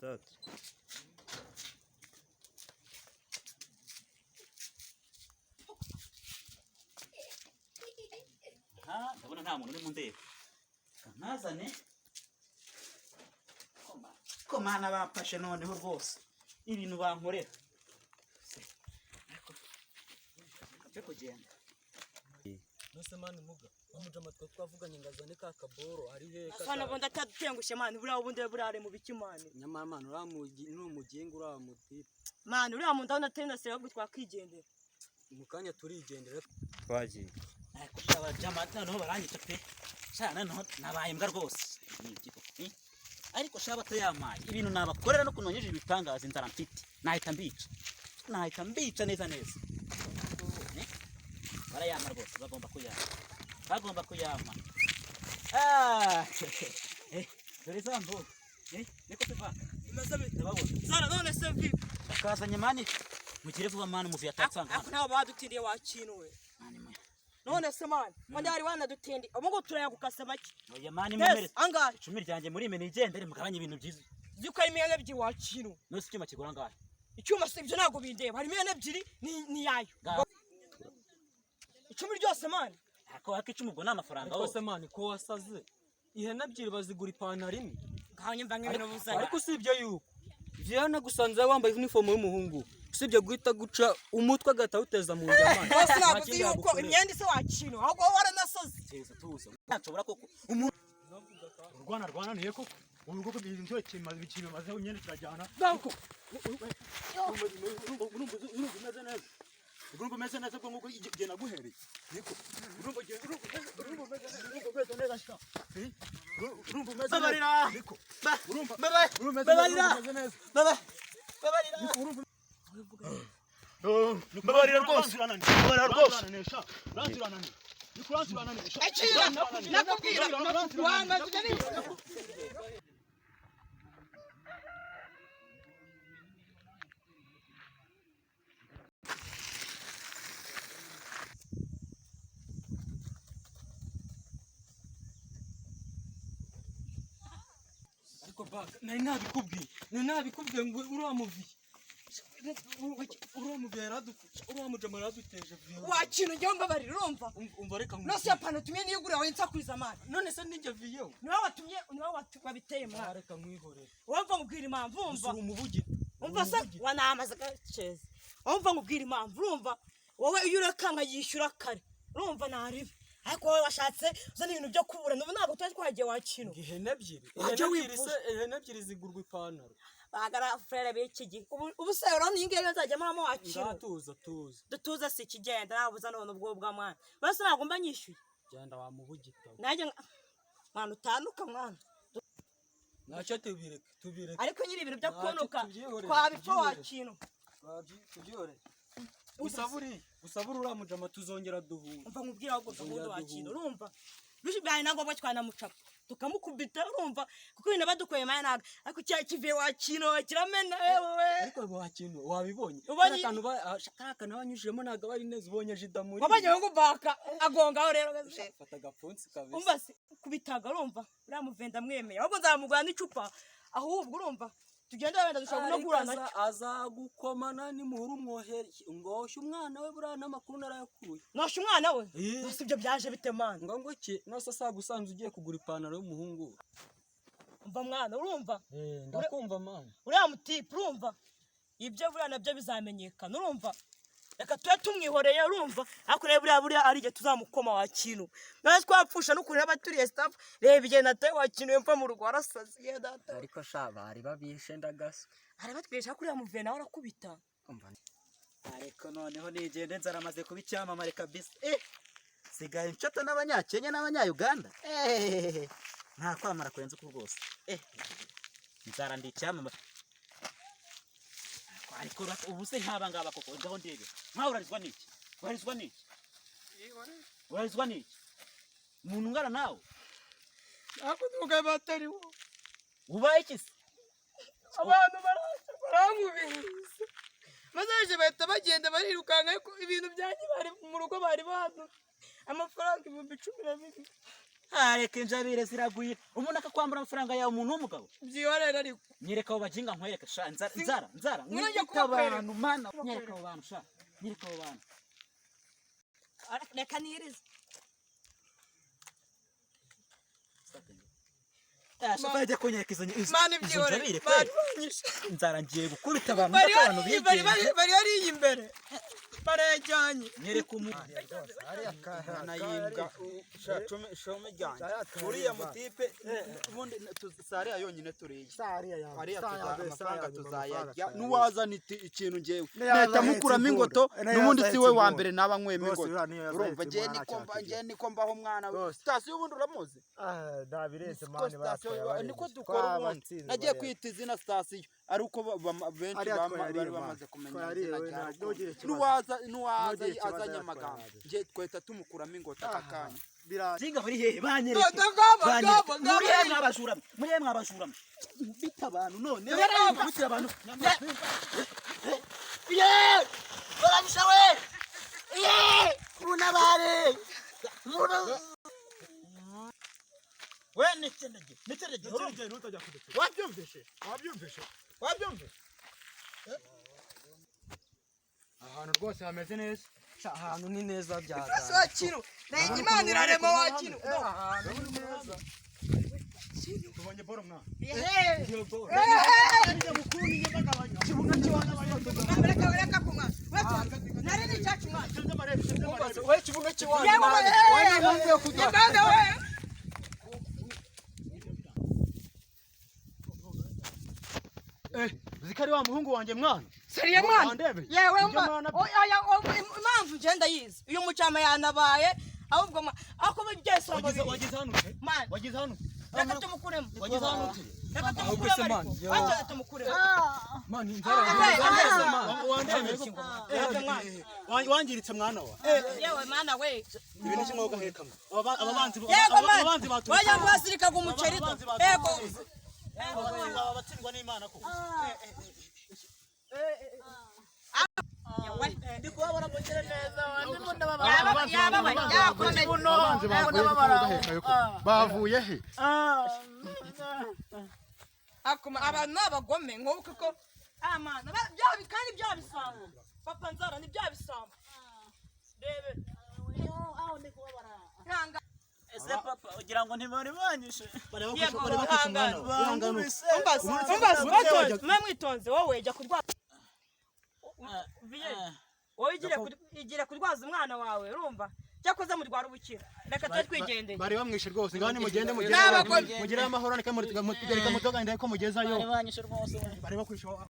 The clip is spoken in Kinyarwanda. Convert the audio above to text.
Tatu. Aha, ndabona nta muntu urimo ndeba. Ntazane. Ko mana bamfashe noneho rwose. Ibintu bankorera. Ariko cyo kugenda. Nose man, muga wamujama twa twavuganye ngo azane ka kaboro ari he? Afana ubundi atadutengushye man, buriya ubundi buriya ari mu biki man? Nyamara man, uramugi ni umuginga uriya mutipe. Man, uriya muntu ndabona atari na sera, ahubwo twakigendera. Mu kanya turigendera. Twagiye. Ariko sha jama, noneho baranyica pe. Sha noneho nabaye imbwa rwose. Ni iki koko, eh? Ariko sha batayampaye. Ibintu nabakorera no kunonyeje ibitangaza inzara mfite. Nahita mbica. Nahita mbica neza neza. Eh? Barayampa rwose, bagomba kuyampa. Bagomba kuyampa. Ah! Eh, dore za mboga. Eh, niko se baka. Bimeze bite? Ndababona. Zara none se vipi? Bakazanye man, mugire vuba man, muvuye atansanga. Ako ntawe badutindiye wakinuwe. Man, mwe. None se man, wandi wari wanadutindiye. Ubu ngubu turayagukasa make. Oya man, mumere. Yes, angahe? Icumi ryanjye muri mwe nigendere, mugabanye ibintu byiza. Uzi ko harimo ihene ebyiri wakinuwe. None se icyuma kigura angahe? Icyuma se ibyo ntabwo bindeba. Harimo ihene ebyiri ni yayo. Ngaho. Icumi ryose man. Ako haka icumi ubwo ni amafaranga Ariko wose. se man, ko wasaze, ihene ebyiri bazigura ipantaro imwe? Ngaho nyumva nk'ibintu buzana. Ariko usibye yuko Viana nagusanze wambaye uniform y'umuhungu, usibye guhita guca umutwe agahita awuteza mu nda man. Rwose ntabwo Nta uzi kindi yuko yagukorera. imyenda isa wakinuwe. Ahubwo wowe waranasoze. Tuza tuza. Nshobora koko umuntu Urwana rwananiye koko, ubu koko ibintu kimaze imyenda kirajyana. Urumva umeze neza, urumva umeze neza ubwo nguko igihe naguhereye niko urumva urumva umeze neza, urumva umeze neza sha. Eh? Urumva umeze neza. Babarira. Niko urumva urumva umeze neza, Babarira. urumva umeze neza. Baba. Babarira. Niko urumva. Mbabarira rwose. Mbabarira rwose. Akira nakubwira wamaze ujya. Ariko baka nari nabikubwiye ngo uriya muviye yaradufashe, uriya mujama yaraduteje viye. Wakintu njyewe mbabarira, urumva? Umva, reka Nose nkubwire. iyo pantaro utumye niyo ugura wawe nsakuriza man. None se nijye viyeho? Niwe watumye, niwe wabiteye mwana. Reka nkwihorere. Wowe mva nkubwira impamvu, Gusa urumva? uri umubugita. Umva se, wanamaze gaceza. Wowe mva nkubwira impamvu, urumva? Wowe iyo ureka nkayishyura kare, urumva, naribi, ariko wowe washatse uzana ibintu byo kubura. N'ubu ntabwo tuba twagiye wakintu. Ihene ebyiri, Wajya ihene ebyiri wifuza. se, ihene ebyiri zigurwa ipantaro? Bagara frère b'iki gihe ubu se urabona iyi ngiyi nzajya muramo wakintu? Ngaha tuza, tuza. Dutuze si ikigenda nabuza none ubwo bwa mwana bose ntabwo mba nyishyuye. Genda wamubugita. Nanjye mwana utanuka mwana. Ntacyo, tubireke, tubireke. Ariko nyiri ibintu byo Ntacyo, kunuka tubyihorere, twabipfa tubyihorere. wakintu. Tubyihorere. Gusa buriya, gusa buriya uriya mujama tuzongera duhure. Umva nkubwira, ahubwo gahunda Tuzongera wakintu duhure. urumva bibaye na ngombwa twanamucapa tukamukubita, urumva, kuko ibintu badukoreye maya ntabwo, ariko cya kivuye wakintu kiramena ewe. Ariko wakintu wabibonye? Ubonye- Kariya kantu kariya kantu banyujijemo ntabwo aba ari neza, ubonye jida muri Wabonye ngo baka agongaho rero. Fata agapfunsi kabisa. Umva se kubitaga, urumva, uriya muvenda mwemeye, ahubwo nzamugura n'icupa, ahubwo urumva tugenda wenda dushobora no Ariko guhura nacyo. Azagukomana nimuhura umwohere ngoshye umwana we, buriya n'amakuru narayakuye. Nosha umwana we? Eh. Nose ibyo byaje bite mana? Ngo ki nose asaga usanze ugiye kugura ipantaro y'umuhungu we. Umva mwana, urumva? Ndakumva man. Uriya mutipe, urumva, ibyo buriya nabyo bizamenyekana, urumva, reka tube tumwihoreye, urumva, ariko rero buriya ari igihe tuzamukoma wa kintu nawe twapfusha n'ukuntu yaba aturiye staff. Reba igihe nataye wa kintu mva mu rugo warasaze ye data. Ariko sha bari babishe ndagasa. Arabatwirisha ko uriya muvuye nawe arakubita. Ariko noneho nigende, nzara amaze kuba icyamamare kabisa. Eh! Sigaye nshata n'abanyakenya n'abanya-Uganda. Eh! Nta kwamara kurenza uko rwose. Eh! Nzara ndi icyamamare. Ariko ubu se nk'aba ngaba koko, ngaho ndebe. Nkawe urarizwa n'iki? Urarizwa n'iki? Urarizwa n'iki? Umuntu ungana nawe? Ntabwo tuvuga batariwo. Ubaye iki se? Abantu baraza barankubise, maze bahita bagenda barirukanka, ariko ibintu byanjye bari mu rugo bari bantu amafaranga 12,000. Reka injabire ziragwira. Umuntu akakwambura amafaranga yawe, umuntu w'umugabo. Byihorere ariko. Nyereka abo bajinga nkwereke sha, nzara nzara nzara. Ngwino njye Mwita kubakwereka. abantu mana. Nyereka abo bantu sha. Nyereka abo bantu. Reka nirize. Shaka ajya kunyereka izo Mana izo ibyihorere. njabire Bari kweli. banyishe. Inzara ngiye gukubita abantu Bari ndetse abantu bari bari bigenze. bari hariya imbere. Barayajyanye. Nyereka umuntu. Nayimbwa shome ryanjye uriya mutipe ubundi sariya yonyine turiye ariya amafaranga tuzayarya n'uwazana ikintu ngewe nahita mukuramo ingoto n'ubundi si we wa mbere naba nywemo Rwose ingoto uriya niyo yazahetse urumva ngewe imbunda niko nta mba cyaha ngewe niko mbaho mwana we Rwose. sitasiyo ubundi uramuzi Ntabiretse Niko mani sitasiyo baratwaye niko dukora ubundi nagiye kwita izina sitasiyo ari uko benshi Ariya twayariye, bari man. bamaze kumenya Twayariye, izina we, rya nta- ntugire ikibazo. n'uwaza n'uwaza Ntugire ikibazo, azanye ariya amagambo twayariye. nge twahita tumukuramo ingoto aka kanya Jinga bari hehe banyereke. Ngabo Banyereke. ngabo Muri hehe ngabo. mwabajura. Muri hehe mwabajura. Bita abantu none. Ngabo. Bita abantu. Ye! Baranyisha we! Ye! Munabare! Muna We nikendege nikendege wabyumvishe wabyumvishe wabyumvishe. Ahantu rwose hameze neza. Ahantu ni neza Ese byatanga. wakino. Nayo Imana irarema wakino. Tubonye boro mwana. Ehe. Reka reka kumwa. Nari ni cyacu mwana. We kibuno kiwanyu. Yewe we. Uganda we. Zikari wa muhungu wanjye mwana. Seriye mwana. Wandebe. Yewe Ibyo mwana. mwana- Oya impamvu ngenda yizi. Uyu mucama yanabaye ahubwo ako byese Wagize wagize hano ute? Mwana. Wagize hano. Reka tumukuremo. Wagize hano ute? Reka tumukuremo ariko. Acha tumukuremo. Man inzara. Wandebe. Wangiritse mwana wa. Yewe mwana we. Ibi ni kimwe ugahekamo. Aba banzi Yego aba mwana. banzi baturutse. Wajya kubasirika umuceri do. Yego. Aba batsindwa n'Imana ko. Ndi kubabona mugire neza. Yababaye yakomeye. Abanzi bavuye ugahekayo ko bavuye he? Akuma abantu ni abagome nk'ubu kuko amana bya kandi bya bisambo papa nzara ni bya bisambo rebe ntanga Ese papa ugira ngo ntibari banyishe. yego ihangane Bankubise. umbaze umbaze mwitonze mwe mwitonze wowe jya kurwaza wowe igire kurwaza umwana wawe urumva cyakoze murwara ubukira reka tube twigendeye Bari bamwishe rwose ngaho nimugende mugere N'abagome. mugere amahoro reka mutoganire ko mugezayo. Bari banyishe rwose. Bari bakwishe.